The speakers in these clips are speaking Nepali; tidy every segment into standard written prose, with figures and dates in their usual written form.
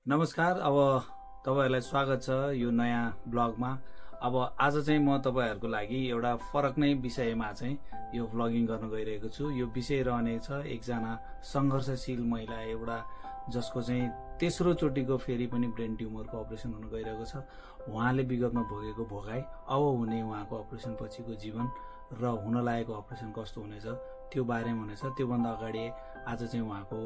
नमस्कार। अब तपाईहरुलाई स्वागत छ यो नयाँ ब्लगमा। अब आज चाहिँ म तपाईहरुको लागि एउटा फरक नै विषयमा चाहिँ यो ब्लगिङ गर्न गइरहेको छु। यो विषय रहनेछ एकजना संघर्षशील महिला, एउटा जसको चाहिँ तेस्रो चोटिको फेरि पनि ब्रेन ट्युमरको अपरेसन हुन गइरहेको छ। उहाँले विगतमा भोगेको भोगाई, अब हुने उहाँको अपरेसन पछिको जीवन र हुन लागेको अपरेसन कस्तो हुनेछ त्यो बारेमा हुनेछ। त्यो भन्दा अगाडि आज चाहिँ उहाँको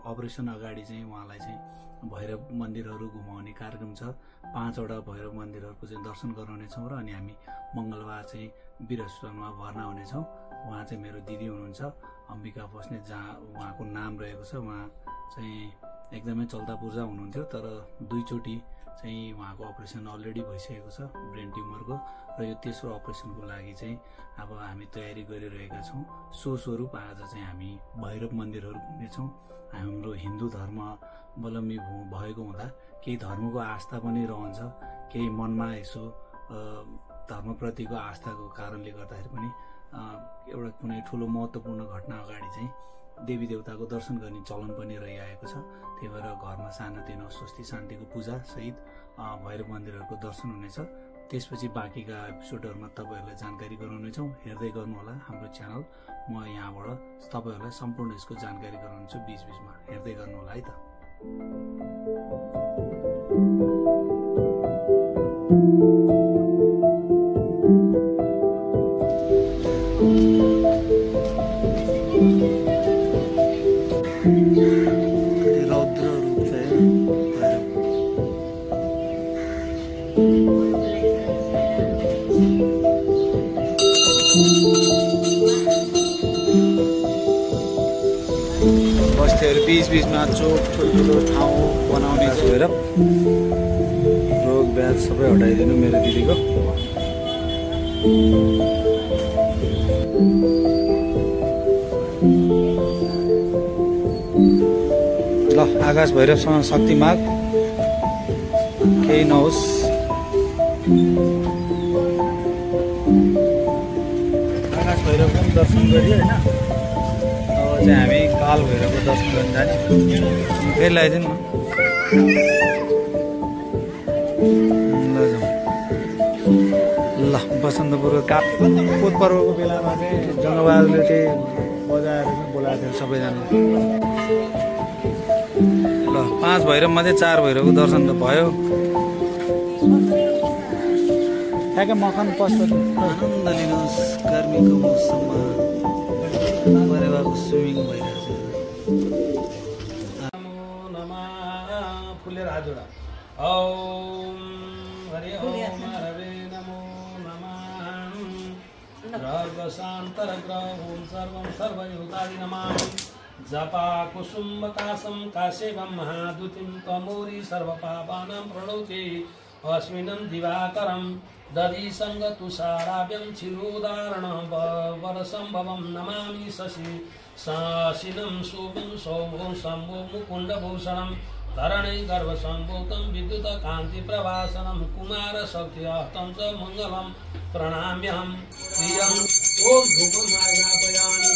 अपरेसन अगाडि चाहिँ उहाँलाई चाहिँ भैरव मन्दिरहरू घुमाउने कार्यक्रम छ। 5 वटा भैरव मन्दिरहरूको चाहिँ दर्शन गराउनेछौँ र अनि हामी मंगलबार चाहिँ वीरहस्पतालमा भर्ना हुनेछौँ। उहाँ चाहिँ मेरो दिदी हुनुहुन्छ, अम्बिका बस्नेत, जहाँ उहाँको नाम रहेको छ। उहाँ चाहिँ एकदमै चल्ता पूर्जा हुनुहुन्थ्यो, तर 2 चोटि चाहिँ उहाँको अपरेसन अलरेडी भइसकेको छ ब्रेन ट्युमरको, र यो तेस्रो अपरेसनको लागि चाहिँ अब हामी तयारी गरिरहेका छौँ। सो स्वरूप आज चाहिँ हामी भैरव मन्दिरहरू घुम्नेछौँ। हाम्रो हिन्दू धर्मावलम्बी भएको हुँदा केही धर्मको आस्था पनि रहन्छ, केही मनमा यसो धर्मप्रतिको आस्थाको कारणले गर्दाखेरि पनि एउटा कुनै ठुलो महत्त्वपूर्ण घटना अगाडि चाहिँ देवी देवताको दर्शन गर्ने चलन पनि रहिआएको छ। त्यही भएर घरमा सानोतिनो स्वस्ति शान्तिको पूजा सहित भैरव मन्दिरहरूको दर्शन हुनेछ। त्यसपछि बाँकीका एपिसोडहरूमा तपाईहरुलाई जानकारी गराउनेछौँ। हेर्दै गर्नुहोला हाम्रो च्यानल। म यहाँबाट तपाईहरुलाई सम्पूर्ण यसको जानकारी गराउँछु बीचबीचमा। हेर्दै गर्नुहोला है त। रौद्र रूप चाहिँ बस्तीहरू बीचबीचमा चोक ठुल्ठुलो ठाउँ बनाउने भएर रोग ब्याध सबै हटाइदिनु मेरो दिदीको। ल आकाश भैरवसँग शक्ति माग, केही नहोस्। आकाश भैरवको पनि दर्शन गरियो होइन। अब चाहिँ हामी काल भैरवको दर्शन गर्न जाने। फेरि लगाइदिनु न। ल बसन्तपुरको पोत पर्वको बेलामा चाहिँ जङ्गबहादुरले त्यही बजाएर बोलाएको थियो सबैजना। ल 5 भैरव मध्ये 4 भैरवको दर्शन त भयो। ठ्याक्कै मखान पस्छ। आनन्द लिनुहोस् गर्मीको मौसममा परेवाको स्विमिङ भइरहेको छ। नमो नमः। फुलेर हात जोडा। ओम हरि ओम हरवे नमो नमः। गर्भ शान्तर ग्रहं सर्वं सर्वयुतादि नमामि। जपा कुसुम्बकाशं काशेवं महादुतिं तमोरी सर्वपापानां प्रणौति। अस्मिनं दिवाकरं दधि संगतुषाराभ्यं चिरोदारणं वरसंभवं नमामि शशि शासिनं शुभं सौभं शम्भो मुकुन्दभूषणं धरणे गर्भसम्भूतं विद्युतकान्तिप्रभासनं कुमारशक्तिहस्तं च मङ्गलं प्रणाम्यहं प्रियं। ॐ धूपं आज्ञापयामि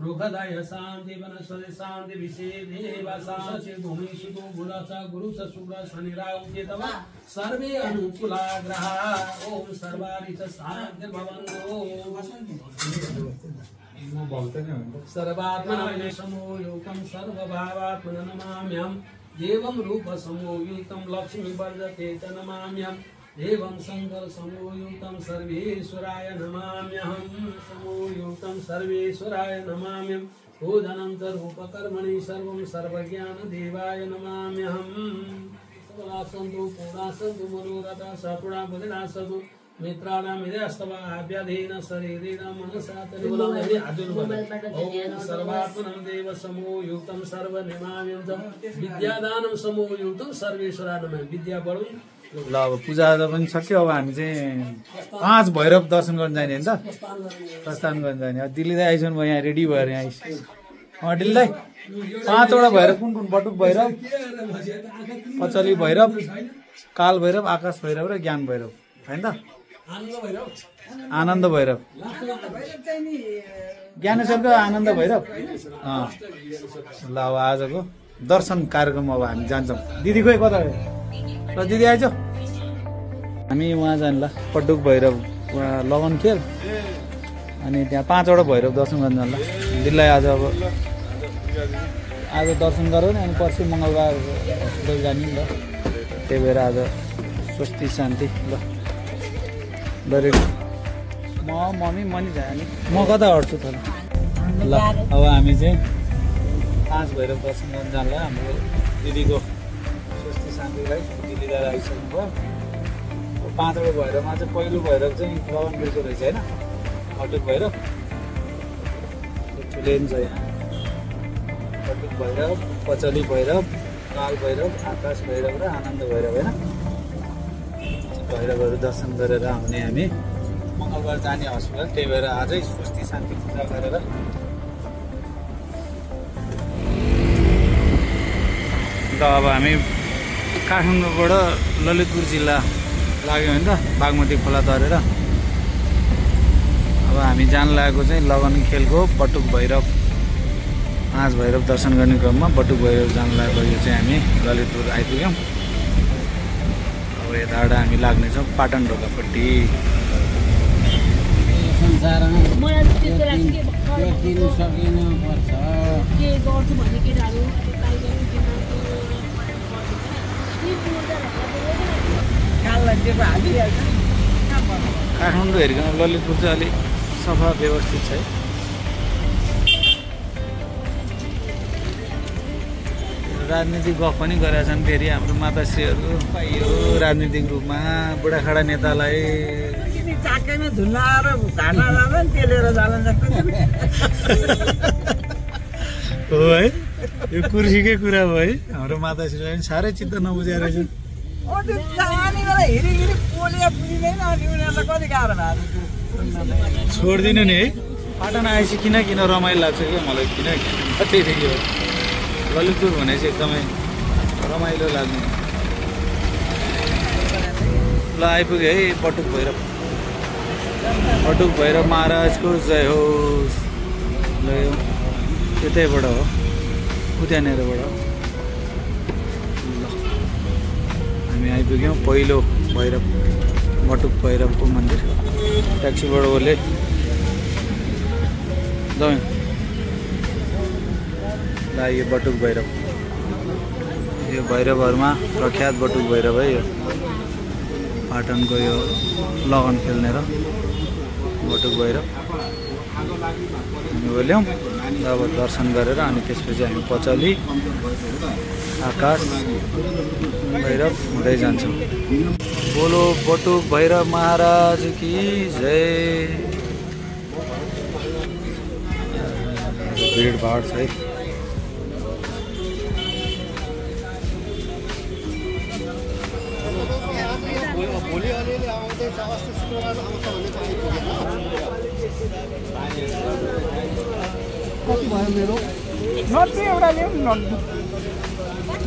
रुखदय शांति वनस्पति शांति विषेदेव शांति भूमि सुतो गुरस गुरुस शुक्र शनि राहु केतव सर्वे अनुकूला ग्रहा। ओम सर्वारित शांति भवन्तु। सर्वात्मना समोयुक्तं सर्वभावात्मना नमाम्यहम्। एवं रूप समोयुक्तं लक्ष्मी वर्धते च नमाम्यहम्। एवं शंकर समोयुक्तं सर्वेश्वराय नमाम्यहम्। समोयुक्तं सर्वेश्वराय नमाम्यहम्। भोजनं च रूपकर्मणि सर्वं सर्वज्ञानदेवाय नमाम्यहम्। सन्तु पूर्णा सन्तु मनोरथा सपूर्णा बुद्धिना सन्तु मित्राणां हृदयस्तवा आभ्याधीन शरीरेण मनसा तनिबुलामि ओम सर्वात्मनं देव समो युक्तं सर्वनिमायं विद्यादानं समो युक्तं सर्वेश्वरानम विद्या बढौँ। ल अब पूजाआजा पनि सक्यो। अब हामी चाहिँ 5 भैरव दर्शन गर्न जाने होइन त, प्रस्थान गर्न जाने। अब दिल्ली दाइ आइसक्नु भयो, यहाँ रेडी भएर यहाँ आइस। दिल्ली दाइ 5वटा भैरव कुन कुन? बटुक भैरव, पचली भैरव, काल भैरव, आकाश भैरव र ज्ञान भैरव होइन त? आनन्द भैरव, ज्ञानेश्वरको आनन्द भैरव। ल अब आजको दर्शन कार्यक्रम अब हामी जान्छौँ। दिदी खोइ कता गयो? ल दिदी आइज, हामी उहाँ जानु ल पटुक भैरव लगन खेल, अनि त्यहाँ 5वटा भैरव दर्शन गर्न जानु ल। दिदीलाई आज दर्शन गरौँ नि, अनि पर्सि मङ्गलबार हस्पिटल जाने नि त। त्यही भएर आज स्वस्ति शान्ति। ल म मम्मी म नि जाने, म कता हट्छु त। ल अब हामी चाहिँ 5 भैरव दर्शन गर्न जान्ला। हाम्रो दिदीको स्वस्ति शान्तिलाई दिदी दादा आइसक्नु भयो। 5वटा भैरवमा चाहिँ पहिलो भैरव चाहिँ लगन खेलको रहेछ होइन, पटुक भैरव ठुलै छ यहाँ। पटुक भैरव, पचली भैरव, काल भैरव, आकाश भैरव र आनन्द भैरव होइन। भैरवहरू दर्शन गरेर आउने हामी। मङ्गलबार जाने हस्पिटल, त्यही भएर आजै स्वस्ति शान्ति पूजा गरेर ल अब हामी काठमाडौँबाट ललितपुर जिल्ला लाग्यो होइन त, बागमती खोला तरेर। अब हामी जान लागेको चाहिँ लगन खेलको पटुक भैरव। 5 भैरव दर्शन गर्ने क्रममा बटुक भैरव जान लागेको यो चाहिँ हामी ललितपुर आइपुग्यौँ। अब यताबाट हामी लाग्नेछौँ पाटन ढोकापट्टि। काठमाडौँ हेरिकन ललितपुर चाहिँ अलिक सफा व्यवस्थित छ है। राजनीतिक गफ पनि गरेका छन् फेरि हाम्रो माताश्रीहरू। यो राजनीतिक रूपमा बुढाखाडा नेतालाई चाकैमा झुलाएर घाटा जाँदा नि तेलेर जाला जस्तो हो है। यो कुर्सीकै कुरा भयो है। हाम्रो माताश्रीलाई पनि साह्रै चित्त नबुझाएर रहेछ। छोडिदिनु नि है। पाटन आएपछि किन रमाइलो लाग्छ क्या मलाई, किन त्यहीदेखि हो। ललितपुर भनेपछि एकदमै रमाइलो लाग्ने। ल आइपुग्यो है पटुक भैरव। पटुक भैरव महाराजको जय होस्। ल यो त्यतैबाट हो, उद्यानेरबाट हो। ल हामी आइपुग्यौँ पहिलो भैरव, बटुक भैरवको मन्दिर। ट्याक्सीबाट बोले जाउँ। ल यो बटुक भैरव, यो भैरवहरूमा प्रख्यात बटुक भैरव है। यो पाटनको यो लगन खेल्ने र बटुक भैरव हामी बोल्यौँ। अब दर्शन गरेर अनि त्यसपछि हामी पचली, आकाश भैरव हुँदै जान्छौँ। बोलो बटुक भैरव महाराज की जय। भिडभाड छ है।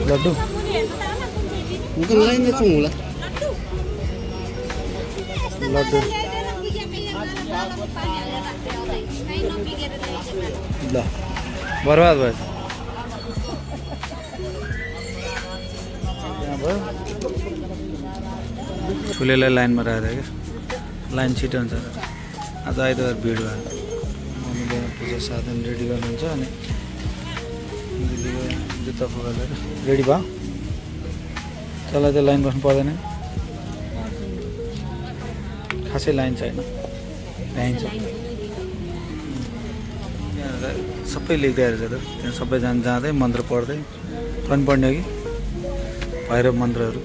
लड्डु लड्डु ल बर्बाद भयो। त्यहाँ भयो ठुलेलाई लाइनमा राखेर क्या, लाइन छिटो हुन्छ। आज आइतबार भिड भयो। मम्मीले पूजा साधन रेडी गर्नुहुन्छ। अनि दिदीको जुत्ता फुकालेर रेडी भयो। तँलाई त लाइन बस्नु पर्दैन, खासै लाइन छैन, भ्याइन्छ। त्यहाँ सबै लेख्दै रहेछ त, त्यहाँ सबैजना जाँदै मन्त्र पढ्दै पनि पढ्ने हो कि भैरव मन्त्रहरू।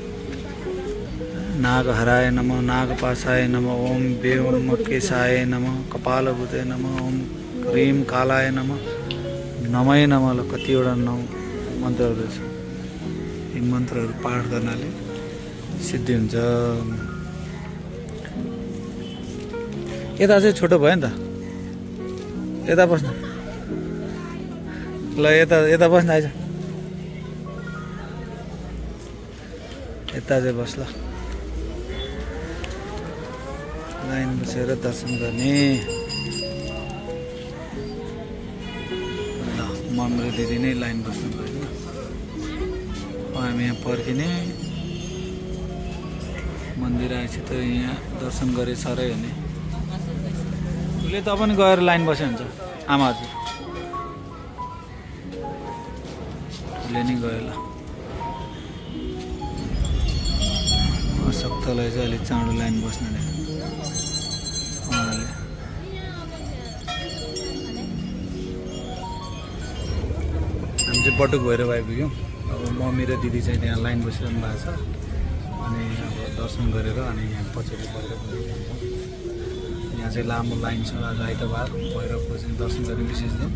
नागहराय नमः नागपाशाय नमः ओम व्योमकेशाय नमः कपालभूते नमः ओम क्रीम कालाय नमः नमय नमः। कतिवटा मन्त्रहरू रहेछ। यी मन्त्रहरू पाठ गर्नाले सिद्धि हुन्छ। यता चाहिँ छोटो भयो नि त, यता बस्नु ल, यता बस्नु आइज, यता चाहिँ बस ल। लाइन बसेर दर्शन गर्ने। ल म मेरो दिदी नै लाइन बस्नु पऱ्यो। हामी यहाँ पर्खिने। मन्दिर आएपछि त यहाँ दर्शन गरे सरै हो नि। उसले त पनि गएर लाइन बस्यो हुन्छ। आमा हजुर उसले नि गयो। ल सक्तलाई चाहिँ अलिक चाँडो लाइन बस्नु नि उहाँले। हामी चाहिँ बटुक भएर आइपुग्यौँ। अब मम्मी र दिदी चाहिँ त्यहाँ लाइन बसिरहनु भएको छ। अनि अब दर्शन गरेर अनि यहाँ पछाडि भएर यहाँ चाहिँ लामो लाइन छ। आज आइतबार भैरवको चाहिँ दर्शन गर्ने विशेष दिन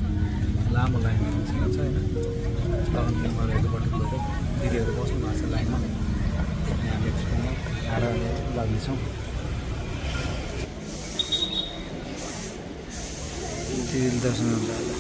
लामो लाइन छ होइन। बटुक भएर दिदीहरू बस्नु भएको छ लाइनमा। हामी आएर लाग्नेछौँ। दिदी दर्शन गर्दा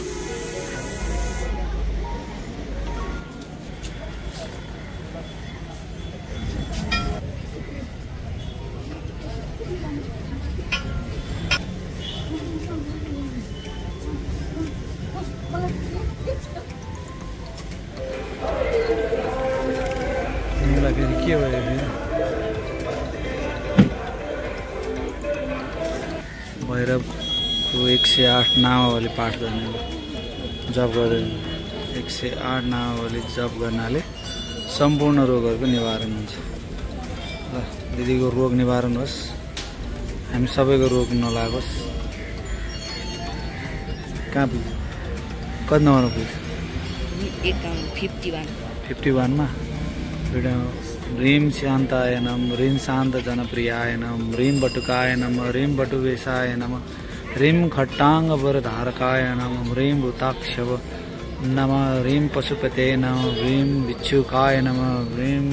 फेरि के भयो फेरि भैरवको 108 नामावली पाठ गर्ने जप गर्दै 108 नामावली जप गर्नाले सम्पूर्ण रोगहरूको निवारण हुन्छ। ल दिदीको रोग निवारण होस्, हामी सबैको रोग नलागोस्। कहाँ पुग्यो? कति नम्बरमा पुग्यो? 51 मा। ह्रीं शान्ताय नमः ह्रीं शान्त जनप्रियाय नमः ह्रीं बटुकाय नमः ह्रीं बटुवेशाय नमः ह्रीं खट्टाङ्गवरधारकाय नमः ह्रीं भूताक्षव नमः ह्रीं पशुपते नमः ह्रीं भिक्षुकाय नमः ह्रीं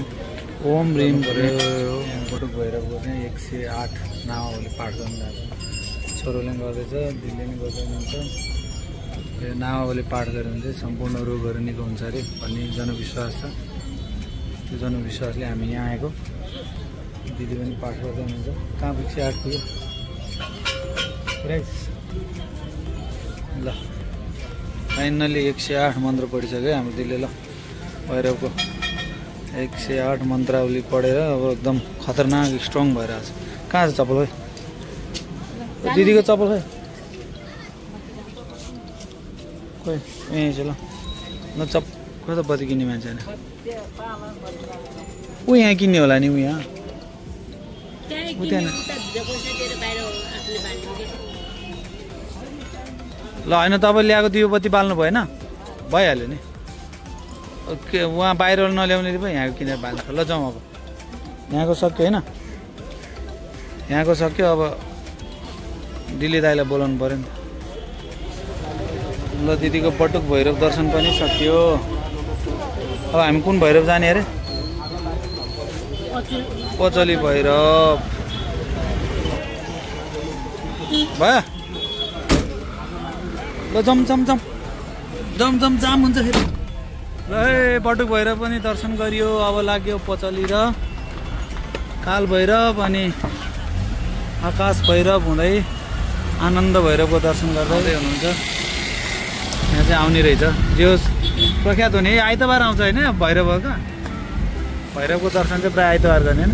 ओम ह्रीं बटुक भैरवको चाहिँ 108 नामावली पाठ गर्नु छोरोले गर्दैछ, दिदीले पनि गर्दै हुनुहुन्छ। नामावली पाठ गऱ्यो भने चाहिँ सम्पूर्ण रोगहरू निको हुन्छ अरे भन्ने जनविश्वास छ। त्यो जनविश्वासले हामी यहाँ आएको। दिदी पनि पाठ गर्दै हुनुहुन्छ। कहाँ 108 पुग्यो राइस। ल फाइनल्ली 108 मन्त्र पढिसक्यो हाम्रो दिदीले। ल भैरवको 108 मन्त्रावली पढेर अब एकदम खतरनाक स्ट्रङ भएर आएको छ। कहाँ छ चप्पल है? दिदीको चप्पल है खोइ यहीँ छ। ल न चप कता बत्ती किन्ने मान्छे होइन ऊ यहाँ किन्ने होला नि। ऊ यहाँ ल होइन तपाईँ ल्याएको दियो बत्ती बाल्नु भएन? भइहाल्यो नि। ओके उहाँ बाहिर नल्याउने पो यहाँको किनेर बाल्छ। ल जाउँ अब। यहाँको सक्यो होइन? यहाँको सक्यो। अब दिल्ली दाइलाई बोलाउनु पऱ्यो नि। ल दिदीको बटुक भैरव दर्शन पनि सकियो। अब हामी कुन भैरव जाने अरे? पचली भैरव भयो। ल जम जम जम जम जम जाम हुन्छ फेरि। ल बटुक भैरव पनि दर्शन गरियो। अब लाग्यो पचली र काल भैरव अनि आकाश भैरव हुँदै आनन्द भैरवको दर्शन गर्दै हुनुहुन्छ। यहाँ चाहिँ आउने रहेछ जो प्रख्यात हुने आइतबार आउँछ होइन भैरवका। भैरवको दर्शन चाहिँ प्रायः आइतबार गर्ने होइन।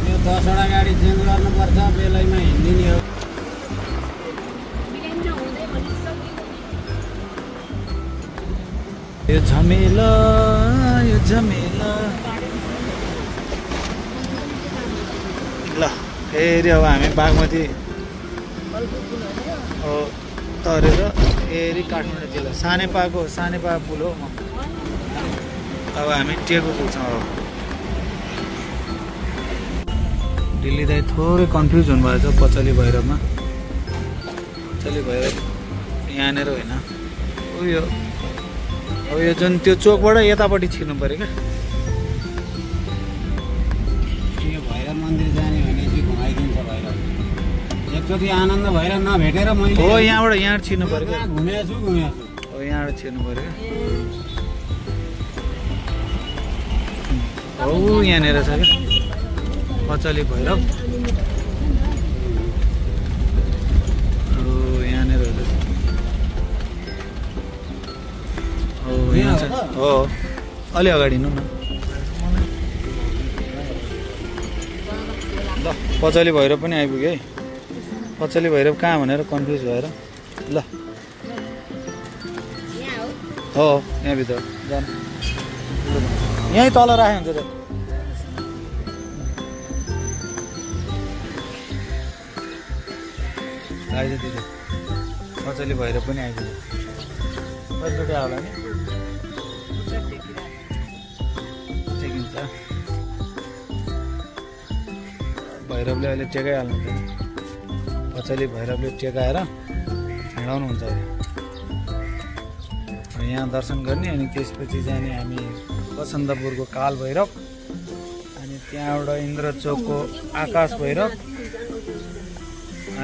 यो 10वटा गाडी चेन्ज गर्नुपर्छ बेलैमा हिँडिदिने हो। यो झमेला यो झमेला। ल फेरि अब हामी बागमती तरेर फेरि काठमाडौँ जिल्ला सानेपा पुल हो। अब हामी टेकु पुग्छौँ। अब दिल्ली दाइ थोरै कन्फ्युज हुनुभएको छ पचली भैरवमा। पचली भैरव यहाँनिर होइन, उयो अब यो जुन त्यो चोकबाट यतापट्टि छिर्नु पऱ्यो क्या। यो भैरव मन्दिर जाने भने चाहिँ घुमाइदिन्छ भैरव। एकचोटि आनन्द भैरव नभेटेर मैले हो यहाँबाट यहाँ छिर्नु पऱ्यो क्या। घुमेको छु। हो यहाँबाट छिर्नु पऱ्यो क्या। हो यहाँनिर छ क्या पचली भैरव। हो यहाँनिर हो यहाँ छ। हो अलि अगाडि हिँड्नु न। ल पचली भैरव पनि आइपुग्यो है। पचली भैरव कहाँ भनेर कन्फ्युज भएर ल हो यहाँभित्र जानु। यहीँ तल राखेको हुन्छ त। आइज दिदी पचली भैरव पनि आइपुग्यो। कतिचोटि आयो होला नि चेकिन्छ। भैरवले अहिले टेकाइहाल्नु पर्छ। पचली भैरवले टेकाएर हिँडाउनुहुन्छ अहिले। यहाँ दर्शन गर्ने अनि त्यसपछि जाने हामी बसन्तपुरको काल भैरव, अनि त्यहाँबाट इन्द्रचोकको आकाश भैरव,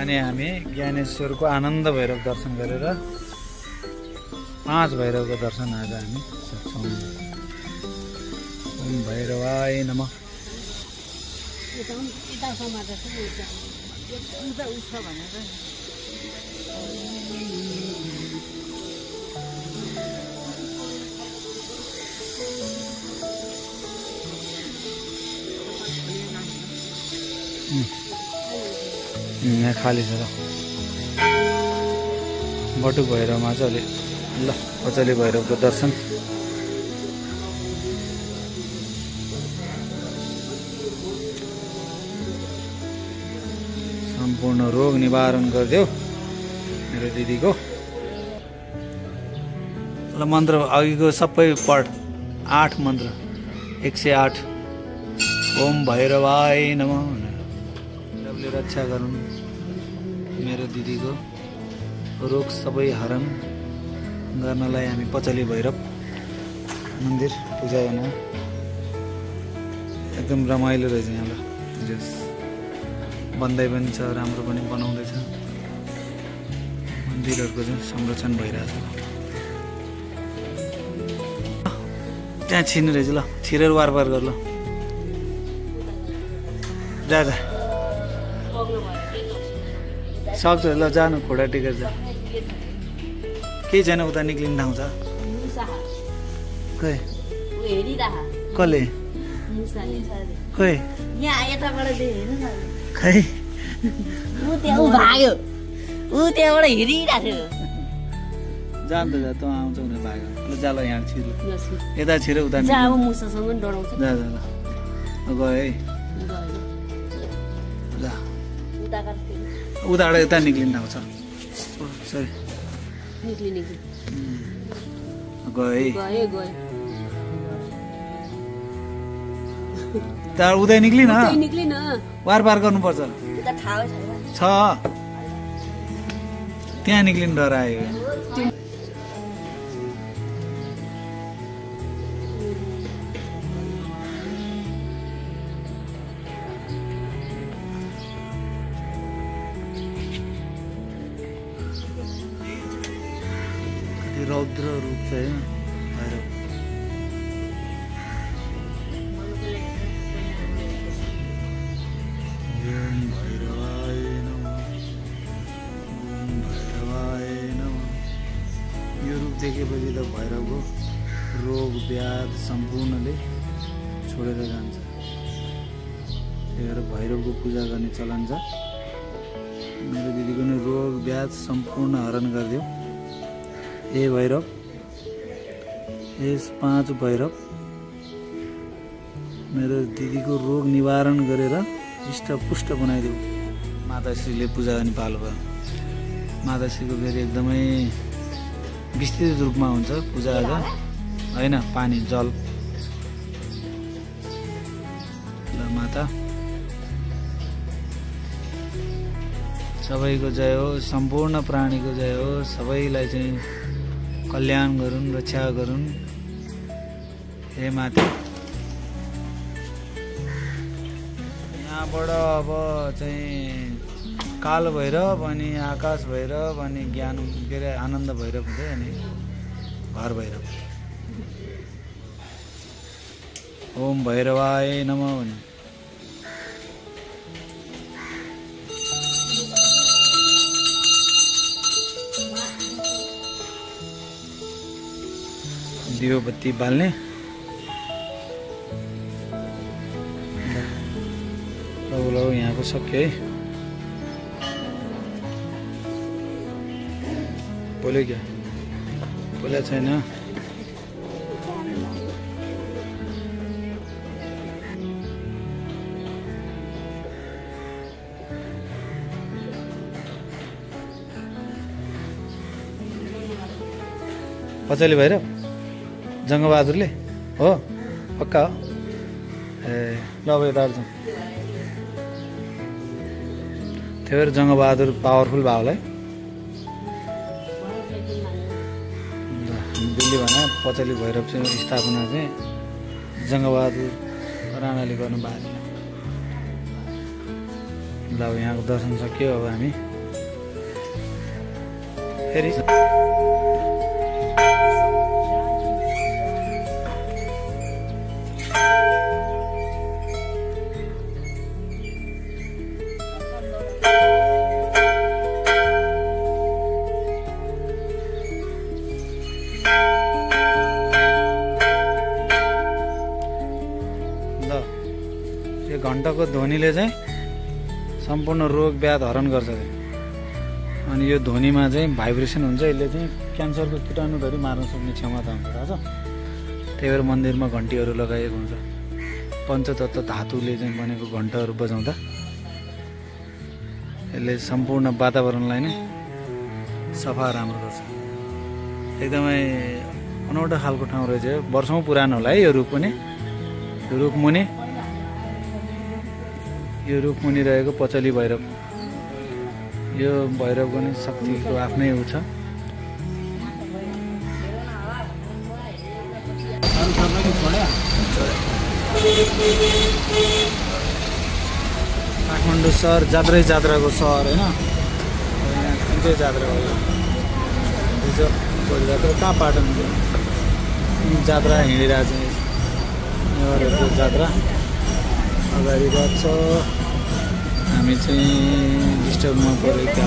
अनि हामी ज्ञानेश्वरको आनन्द भैरव दर्शन गरेर 5 भैरवको दर्शन आज हामी सक्छौँ। ओम भैरवाय नमः। यहाँ खाली छ र बटुक भैरवमा चाहिँ अलि ल पचली भैरवको दर्शन। सम्पूर्ण रोग निवारण गरिदेऊ मेरो दिदीको। ल मन्त्र अघिको सबै पढ 8 मन्त्र 108। ओम भैरवाय नमः। भैरवले रक्षा गरून् मेरो दिदीको रोग सबै हरण गर्नलाई हामी पचली भैरव मन्दिर पूजा गर्न। एकदम रमाइलो रहेछ यहाँ। ल बन्दै पनि छ, राम्रो पनि बनाउँदैछ। मन्दिरहरूको चाहिँ संरक्षण भइरहेछ। त्यहाँ छिर्नु रहेछ। ल छिरेर वार वार गर। ल जा जा सक्छ। ल जानु खोडा टेकेर जा। केही छैन उता निक्लिनु ठाउँ छ। खै कसले खै खै भाग्यो ऊ त्यहाँबाट हेरिरहेको थियो। जान्छ जा तँ आउँछ भनेर भाग्यो। ल जा ल यहाँ छिर। यता छिर उता अब मुसासँग पनि डराउँछ। जा जा ल गयो है। ल उताबाट यता निक्लिनु ठाउँ छ। सरी गयो है। त्यहाँ उतै निक्लिन वार पार गर्नुपर्छ छ। त्यहाँ निक्लिनु डरायो। रौद्र रूप छ भैरव। ओम भैरवाय नमः। ओम भैरवाय नमः। यो रूप देखेपछि त भैरवको रोग व्याध सम्पूर्णले छोडेर जान्छ। त्यही भएर भैरवको पूजा गर्ने चलन छ। मेरो दिदीको नि रोग व्याध सम्पूर्ण हरण गरिदियो ए भैरव। यस 5 भैरव मेरो दिदीको रोग निवारण गरेर हृष्टपुष्ट बनाइदेऊ। माताश्रीले पूजा गर्ने पालो भयो। माताश्रीको फेरि एकदमै विस्तृत रूपमा हुन्छ पूजा आज होइन। पानी जल ल माता सबैको जय हो, सम्पूर्ण प्राणीको जय हो। सबैलाई चाहिँ कल्याण गरून्, रक्षा गरून्। हे माता। यहाँबाट अब चाहिँ काल भैरव अनि आकाश भैरव अनि ज्ञान के अरे आनन्द भैरव हुँदै अनि घर भैरव। ओम भैरवाय नमः भन्ने। दियो बत्ती बाल्ने। लौ यहाँको सक्यो है। बोल्यो क्या? बोलेको छैन। पचेली भैरव जङ्गबहादुरले हो? पक्का हो? ए ल अब यता जाउँ। त्यही भएर जङ्गबहादुर पावरफुल भयो होला है। दिल्ली भने पचेली भैरव चाहिँ स्थापना चाहिँ जङ्गबहादुर राणाले गर्नुभएको थियो। ल अब यहाँको दर्शन सक्यो। अब हामी फेरि घण्टाको ध्वनिले चाहिँ सम्पूर्ण रोग व्याध हरण गर्छ। अनि यो ध्वनिमा चाहिँ भाइब्रेसन हुन्छ। यसले चाहिँ क्यान्सरको कीटाणुधरि मार्न सक्ने क्षमता हुन्छ थाहा छ। त्यही भएर मन्दिरमा घन्टीहरू लगाइएको हुन्छ। पञ्चतत्व धातुले चाहिँ बनेको घण्टाहरू बजाउँदा यसले सम्पूर्ण वातावरणलाई नै सफा राम्रो गर्छ। एकदमै अनौठो खालको ठाउँ रहेछ। वर्षौँ पुरानो होला है यो रुख पनि। यो रुखमुनि रहेको पचेली भैरव। यो भैरवको नि शक्तिको आफ्नै उ छ। काठमाडौँ सहर जात्रै जात्राको सहर होइन। यहाँ कुन चाहिँ जात्रा हो? हिजो जात्रा कहाँ पाटन जात्रा हिँडिरहेको छ। नेवारहरूको जात्रा अगाडि बढ्छ। हामी चाहिँ डिस्टर्बमा परेका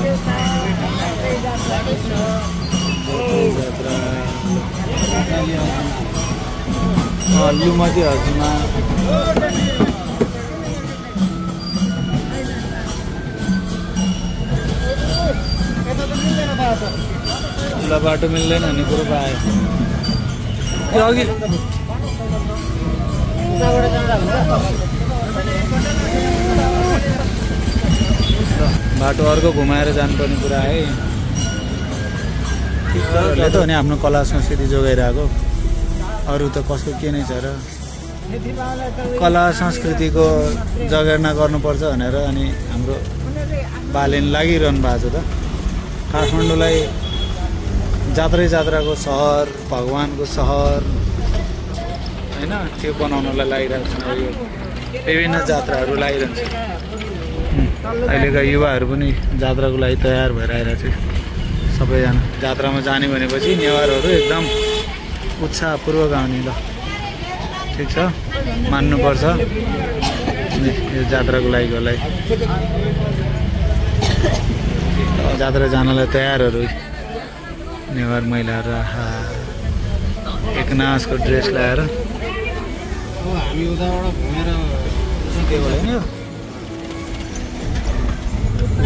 जात्रा लुमती हजमा ल बाटो मिल्दैन भन्ने कुरो पायो। अघि बाटो अर्को घुमाएर जानुपर्ने कुरा है। टिचरहरूले त नि आफ्नो कला संस्कृति जोगाइरहेको। अरू त कसको के नै छ र। कला संस्कृतिको जगेर्ना गर्नुपर्छ भनेर अनि हाम्रो बालेन लागिरहनु भएको छ त। काठमाडौँलाई जात्रै जात्राको सहर, भगवानको सहर होइन त्यो बनाउनलाई लागिरहेको छ। यो विभिन्न जात्राहरू लागिरहन्छ। अहिलेका युवाहरू पनि जात्राको लागि तयार भएर आइरहेको छ। सबैजना जात्रामा जाने भनेपछि नेवारहरू एकदम उत्साहपूर्वक आउने। ल ठिक छ, मान्नुपर्छ यो जात्राको लागिलाई। जात्रा जानलाई तयारहरू नेवार महिलाहरू एकनासको ड्रेस लगाएर। हामी उताबाट घुमेर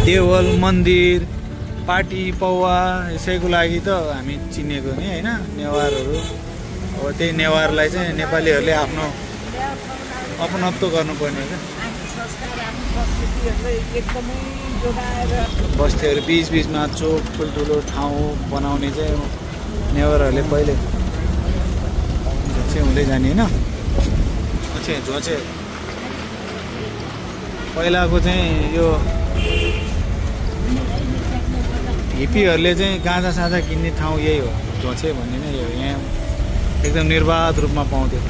देवल मन्दिर पार्टी पौवा यसैको लागि त हामी चिनेको नि होइन नेवारहरू। अब त्यही नेवारलाई चाहिँ नेपालीहरूले आफ्नो अपनत्व गर्नुपर्ने हो। बस्तीहरू बिचमा चोक ठुल्ठुलो ठाउँ बनाउने चाहिँ नेवारहरूले पहिले झोचे हुँदै जाने होइन। झोचे पहिलाको चाहिँ यो हिप्पीहरूले चाहिँ गाँजा साँझा किन्ने ठाउँ यही हो, झोचे भन्ने नै हो। यहाँ एकदम निर्बाध रूपमा पाउँथ्यो।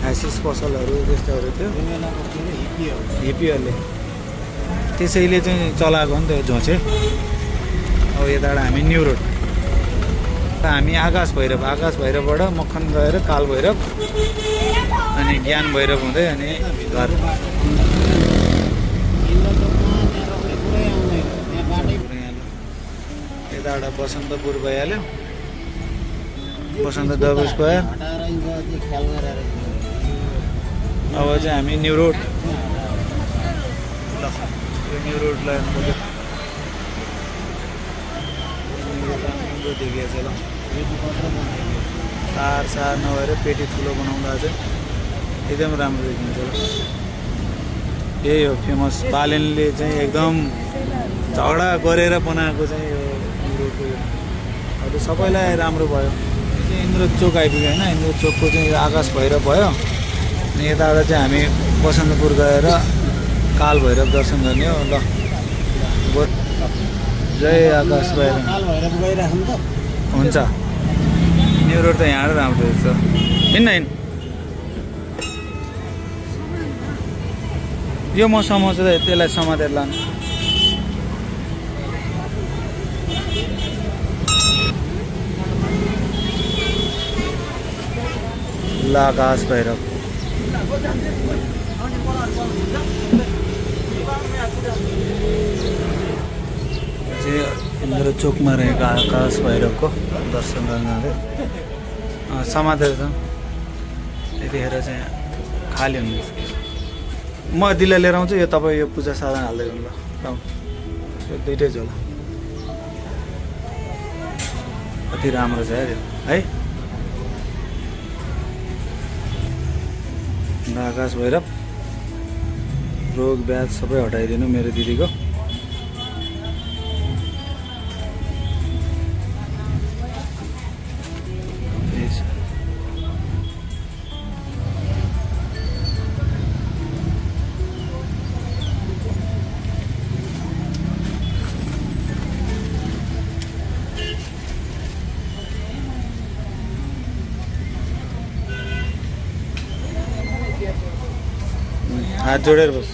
हासिस पसलहरू त्यस्तोहरू थियो हिप्पीहरूले, त्यसैले चाहिँ चलाएको हो नि त झोचे। अब यताबाट हामी न्यु रोड, हामी आकाश भैरवबाट मक्खन गएर काल भैरव अनि ज्ञान भैरव हुँदै अनि घर। यताबाट बसन्तपुर भइहाल्यो, बसन्त दब स्क्वायर। अब चाहिँ हामी न्यु रोड, न्यु रोडलाई देखिएको छ ल। तार नभएर पेटी ठुलो बनाउँदा चाहिँ एकदम राम्रो देखिन्छ ल। यही हो फेमस, बालेनले चाहिँ एकदम झगडा गरेर बनाएको चाहिँ यो रोडको। अहिले सबैलाई राम्रो भयो। इन्द्र चोक आइपुग्यो होइन, इन्द्र चोकको चाहिँ आकाश भैरव भयो। अनि यताबाट चाहिँ हामी बसन्तपुर गएर काल भैरव दर्शन गर्ने हो ल। जय आकाश भैरव हुन्छ। न्यु रोड त यहाँ राम्रो रहेछ। हिँड्न यो म समाउँछु त, त्यसलाई समातेर लानु। ल आकाश भैरव इन्द्र चोकमा रहेको आकाश भैरवको दर्शन गर्न समातेर छ। यतिखेर चाहिँ खाली हुनुहुन्छ। म दिल्ली लिएर आउँछु, यो तपाईँ यो पूजा साधन हाल्दै गर्नु ल। यो दुइटै झोला कति राम्रो छ है। आकाश भैरव रोग ब्याज सबै हटाइदिनु मेरो दिदीको। हात जोडेर बस।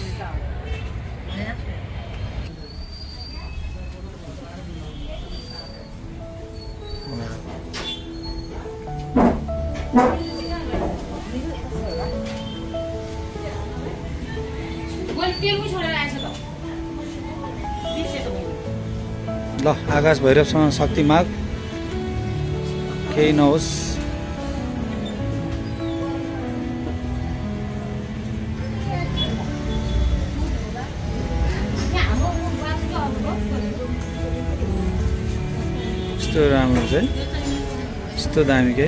ल आकाश भैरवसँग शक्ति माग, केही नहोस्। यस्तो राम्रो छ, यस्तो दामी के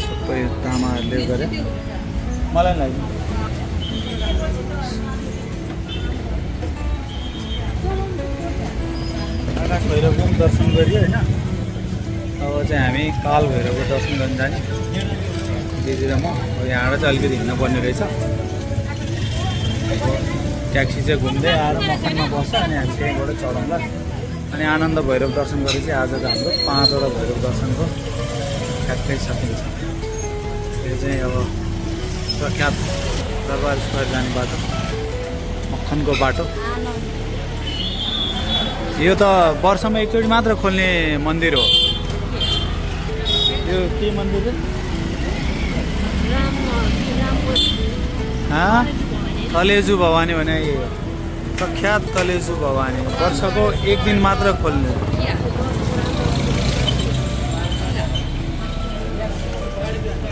सबै तामाहरूले गरे। मलाई लाग्यो आकाश भैरवको पनि दर्शन गरियो होइन। अब चाहिँ हामी काल भैरवको दर्शन गर्न जाने दिदी र म। यहाँबाट चाहिँ अलिकति हिँड्नुपर्ने रहेछ। ट्याक्सी चाहिँ घुम्दै आएर मखनमा बस्छ अनि हामी त्यहीँबाट चढाउँला। अनि आनन्द भैरव दर्शन गरेपछि आज हाम्रो 5वटा भैरव दर्शनको ठ्याक्कै सकिन्छ। यो चाहिँ अब प्रख्यात दरबार स्क्वायर जाने बाटो, मखनको बाटो। यो त वर्षमा एकचोटि मात्र खोल्ने मन्दिर हो। यो के मन्दिर हो? तलेजु भवानी भने यही हो, प्रख्यात तलेजु भवानी। वर्षको एक दिन मात्र खोल्ने।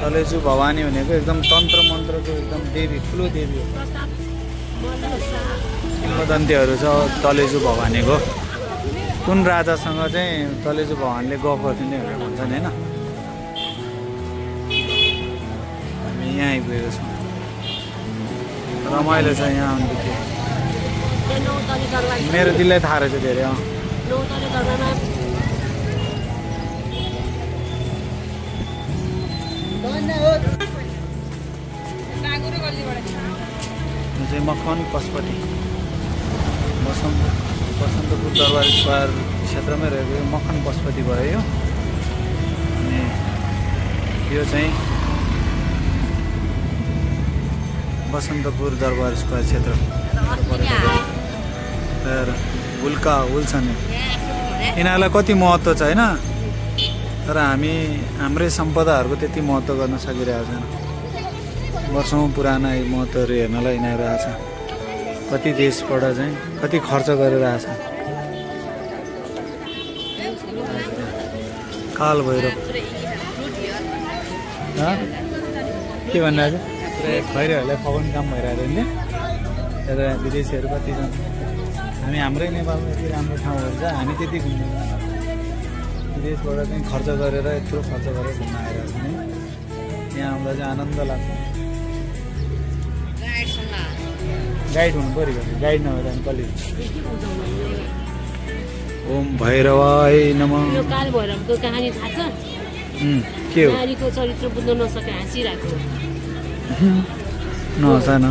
तलेजु भवानी भनेको एकदम तन्त्र मन्त्रको एकदम देवी, ठुलो देवी हो। किंवदन्तीहरू छ तलेजु भवानीको। कुन राजासँग चाहिँ तलेजु भवानीले गफ गरिदिने भनेर भन्छन् होइन। हामी यहाँ आइपुगेको छौँ, रमाइलो छ यहाँ आउँदाखेरि। मेरो दिललाई थाहा रहेछ धेरै। चाहिँ मकवान पशुपति बसन्तपुर दरबार स्क्वायर क्षेत्रमै रहेको मकवान पशुपति भयो यो। अनि यो चाहिँ बसन्तपुर दरबार स्क्वायर क्षेत्र र हुल्का हुल छन्। यिनीहरूलाई कति महत्त्व छ होइन, तर हाम्रै सम्पदाहरूको त्यति महत्त्व गर्न सकिरहेको छैन। वर्षौँ पुराना महत्त्वहरू हेर्नलाई यिनीहरू आएको छ। कति देशबाट चाहिँ कति खर्च गरेर आएको छ। काल भैरव के भनिरहेको छ, खैरेहरूलाई फगाउने काम भइरहेको नि तर विदेशीहरू कति छन्। हाम्रै नेपालमा यति राम्रो ठाउँहरू छ, हामी त्यति घुम्दैन। विदेशबाट चाहिँ खर्च गरेर यत्रो खर्च गरेर घुम्न आइरहेको छ नि, यहाँ आउँदा चाहिँ आनन्द लाग्छ। गाइड हुनु पऱ्यो, गाइड नभएर अनि कसले। ओम भैरवाय नमः। यो काल भैरवको कहानी थाहा छ? के हो? नारीको चरित्र बुझ्न नसके हाँसिरहेको नहँसा न।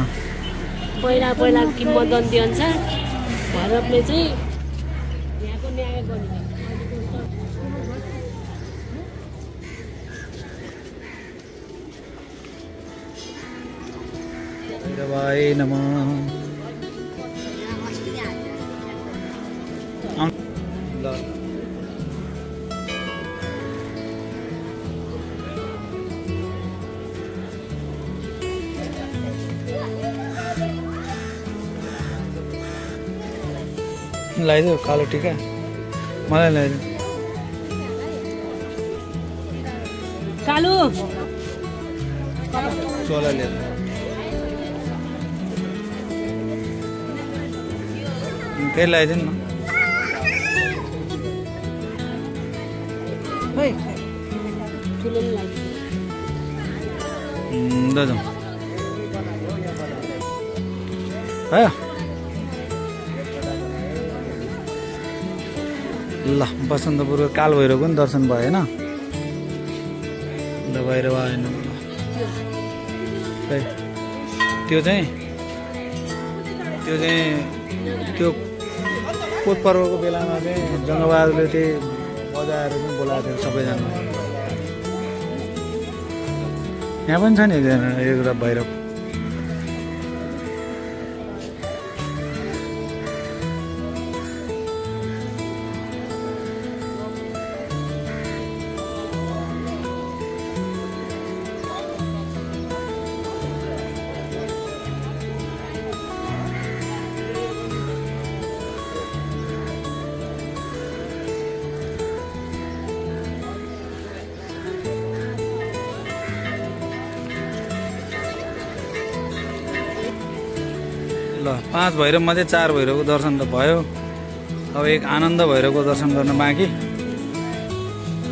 पहिलाको किम्वदन्ती अनुसार भैरवले चाहिँ यहाँको न्याय गर्ने भैरवाय नमः। लगाइदेऊ कालो टिका, मलाई लगाइदेऊ। कालु चोला लिएर फेरि लगाइदिनु न। दाजु आयो ल। बसन्तपुरको काल भैरवको पनि दर्शन भयो होइन। ल भैरव आएन त्यो चाहिँ त्यो पोत पर्वको बेलामा चाहिँ जङ्गबहादुरले त्यही बजाएर पनि बोलाएको थियो सबैजना। यहाँ पनि छ नि एउटा भैरव। ल 5 भैरव मध्ये 4 भैरवको दर्शन त भयो। अब एक आनन्द भैरवको दर्शन गर्न बाँकी।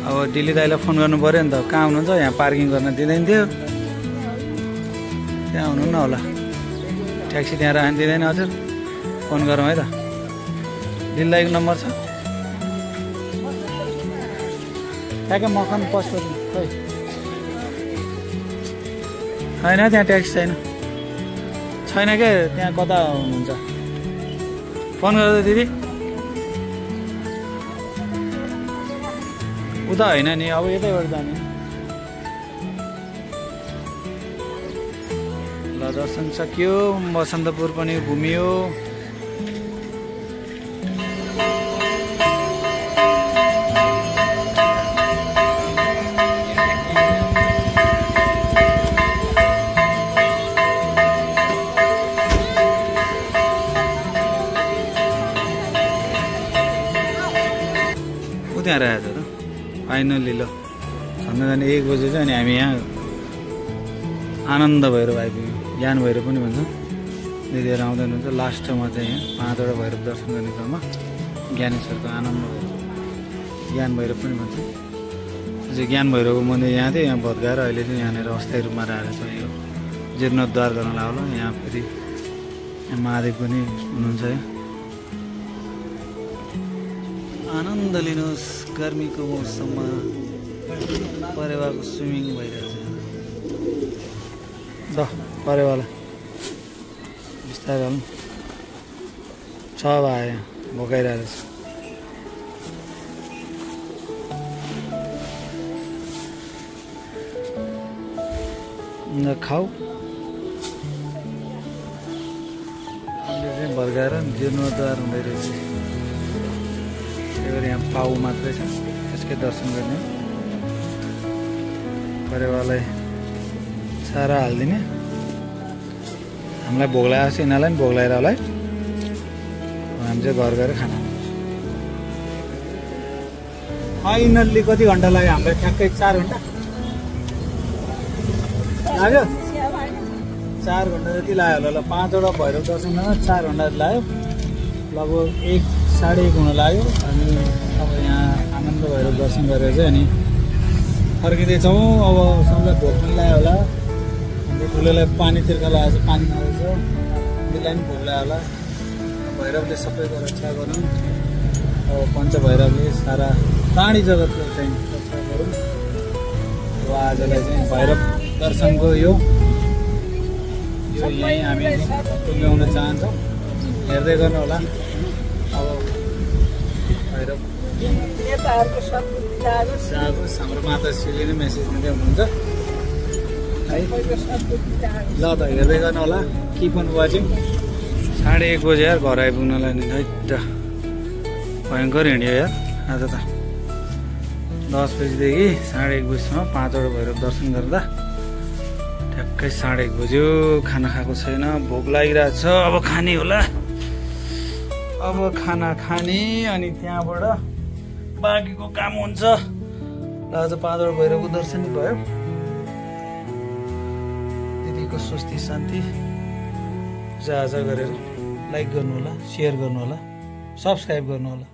अब दिल्ली दाइलाई फोन गर्नु पऱ्यो नि त, कहाँ हुनुहुन्छ? यहाँ पार्किङ गर्न दिँदैन थियो, त्यहाँ हुनुहुन्न होला। ट्याक्सी त्यहाँ राख्न दिँदैन हजुर, फोन गरौँ है त। दिल्ली दाइको नम्बर छ ट्याक्कै मकवान पशुपति खै छैन, त्यहाँ ट्याक्सी छैन क्या। त्यहाँ कता हुनुहुन्छ फोन गर्दा दिदी? उता होइन नि, अब यतैबाट जाने। ल दर्शन सकियो, बसन्तपुर पनि घुमियो। त्यहाँ रहेछ त फाइनली। ल झन्डै झन्डै 1 बजे चाहिँ अनि हामी यहाँ आनन्द भैरव आइपुग्यौँ। ज्ञान भैरव पनि भन्छ, दिदीहरू आउँदैन हुन्छ। लास्टमा चाहिँ यहाँ 5वटा भैरव दर्शन गर्ने क्रममा ज्ञानेश्वरको आनन्द ज्ञान भैरव पनि भन्छ। चाहिँ ज्ञान भैरवको मन्दिर यहाँ थियो, यहाँ भत्काएर अहिले चाहिँ यहाँनिर अस्थायी रूपमा राखेको छ। यो जीर्णोद्धार गर्नलाई होला। यहाँ फेरि महादेव पनि हुनुहुन्छ। यहाँ आनन्द लिनुहोस्, गर्मीको मौसममा परेवाको स्विमिङ भइरहेको छ। ल परेवाला बिस्तारै छ आयो भोकाइरहेको छ खाऊ भर्काएर जीर्णोद्धार हुँदै रहेछ त्यही भएर यहाँ पाउ मात्रै छ यसकै दर्शन गर्ने परेवालाई सारा हालिदिने हामीलाई भोग लगाएको छ यिनीहरूलाई पनि भोग लगाएर होला है हामी चाहिँ घर गएर खाना फाइनल्ली कति घन्टा लाग्यो हामीलाई ठ्याक्कै 4 घन्टा लाग्यो 4 घन्टा जति लाग्यो होला 5वटा भैरव दर्शन गर्न 4 घन्टा लाग्यो लगभग 1 साढे 1 हुन लाग्यो अनि अब यहाँ आनन्द भैरव दर्शन गरेर चाहिँ अनि फर्किँदैछौँ अब सबलाई भोक पनि लाग्यो होला हाम्रो ठुलोलाई पानी तिर्खा लगाएको छ पानी नरहेछ त्यसलाई पनि भोक लाग्यो होला भैरवले सबैको रक्षा गरौँ अब पञ्च भैरवले सारा प्राणी जगतको चाहिँ रक्षा गरौँ अब आजलाई चाहिँ भैरव दर्शनको यो यहीँ हामी टुङ्ग्याउन चाहन्छौँ हेर्दै गर्नु होला अब भैरव नेताहरूको सद्बुद्धि लागोस् हाम्रो माताश्रीले नै मेसेज दिँदै हुनुहुन्छ है ल त हेर्दै गर्नु होला किप अन वाचिङ 1:30 बजे यार घर आइपुग्नलाई नि है त भयङ्कर हिँड्यो यार आज त 10 बजीदेखि 1:30 बजीसम्म 5वटा भैरव दर्शन गर्दा ठ्याक्कै 1:30 बज्यो खाना खाएको छैन भोक लागिरहेको छ अब खाने होला अब खाना खाने अनि त्यहाँबाट बाँकीको काम हुन्छ र आज 5वटा भैरवको दर्शन भयो दिदीको स्वस्ति शान्ति पूजा आजा गरेर लाइक गर्नु होला सेयर गर्नु होला सब्सक्राइब गर्नु होला